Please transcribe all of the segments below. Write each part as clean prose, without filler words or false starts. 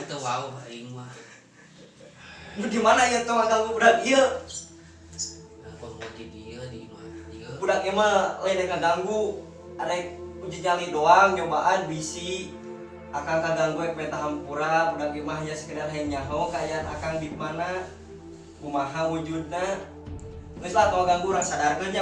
Teu wawuh aing mah. Nu di mana ieu tong ganggu budak ieu? Nah, komo di dieu di imah ieu. Budak ieu mah lain yang ngaganggu, arek uji nyali doang nyobaan bisi. Akang kaganggu ek minta hampura, budak ieu mah ya sekedar hayang nyaho kaayaan akang di mana, kumaha wujudna. Geus lah tong ganggu urang sadarkeun nya.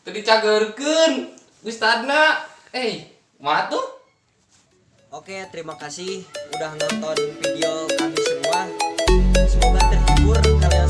Teu dicageurkeun ustadna. Eh, mah tuh. Oke, terima kasih udah nonton video kami semua. Semoga terhibur kalian.